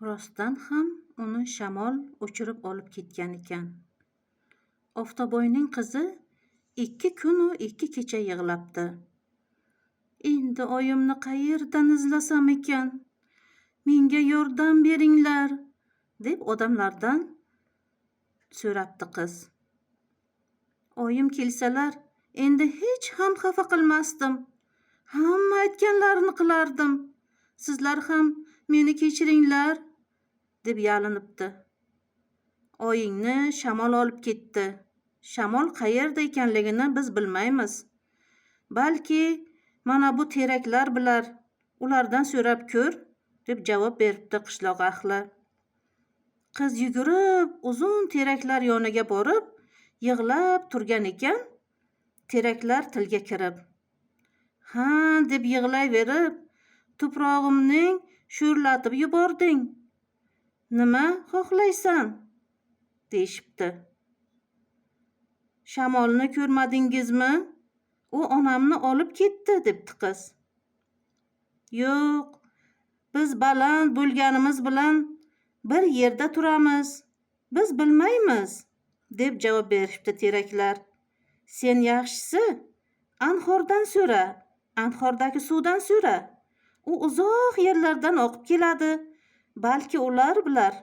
Rostdan ham uni shamol uchirib olib ketgan ekan. Oftoboyning qizi 2 kunu 2 kecha yig'labdi. Endi oyimni qayerdan izlasam ekan? Menga yordam beringlar, deb odamlardan so'rabdi qiz. Oyim kelsalar, endi hech ham xafa qilmasdim. Hamma aytganlarini qilardim. Sizlar ham meni kechiringlar, deb yalinibdi. Oyingni shamol olib ketdi. Shamol qayerda ekanligini biz bilmaymiz. Balki mana bu teraklar bilar. Ulardan so'rab ko'r, deb javob beribdi qishloq ahli. Qiz yugurib uzun teraklar yoniga borib, yig'lab turgan ekan, teraklar tilga kirib, ha deb yig'layverib, tuprog'imning sho'rlatib yubording. Nima xohlaysan? Deyishibdi. Shamolni ko'rmadingizmi? U onamni olib ketdi, debdi qiz. Yo'q, biz baland bo'lganimiz bilan bir yerda turamiz. Biz bilmaymiz, deb javob berishibdi teraklar. Sen yaxshisi anhordan so'ra, anhordagi suvdan so'ra. U uzoq yerlardan oqib keladi. Balki ular bilar.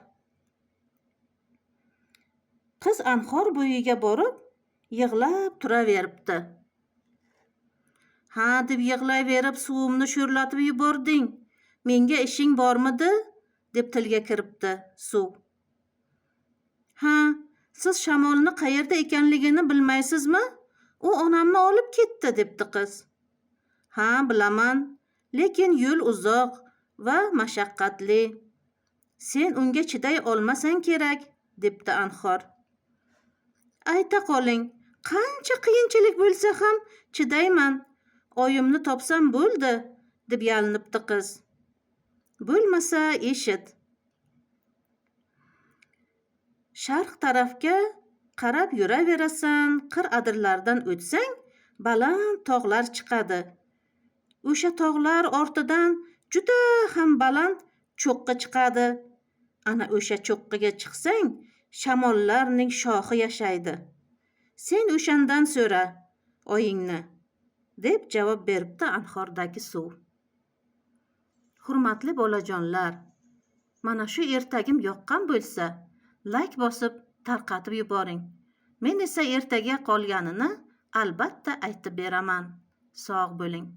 Qiz anhor bo'yiga borib, yig'lab turaveribdi. Ha deb yig'layverib suvimni sho'rlatib yubording. Menga ishing bormidi? Deb tilga kiribdi suv. Ha, siz shamolni qayerda ekanligini bilmaysizmi? U onamni olib ketdi, debdi qiz. Ha, bilaman, lekin yo'l uzoq va mashaqqatli. Sen unga chiday olmasang kerak, debdi anhor. Ayta qoling, qancha qiyinchilik bo'lsa ham chidayman. Oyimni topsam bo'ldi, deb yalinibdi qiz. Bo'lmasa eshit. Sharq tarafga qarab yuraverasan, qir adirlardan o'tsang, baland tog'lar chiqadi. O'sha tog'lar ortidan juda ham baland cho'qqi chiqadi. Ana o'sha cho'qqiga chiqsang, shamollarning shohi yashaydi. Sen o'shandan so'ra oyingni, deb javob beribdi anhordagi suv. Hurmatli bolajonlar, mana shu ertagim yoqqan bo'lsa, like bosib tarqatib yuboring. Men esa ertaga qolganini albatta aytib beraman. Sog' bo'ling.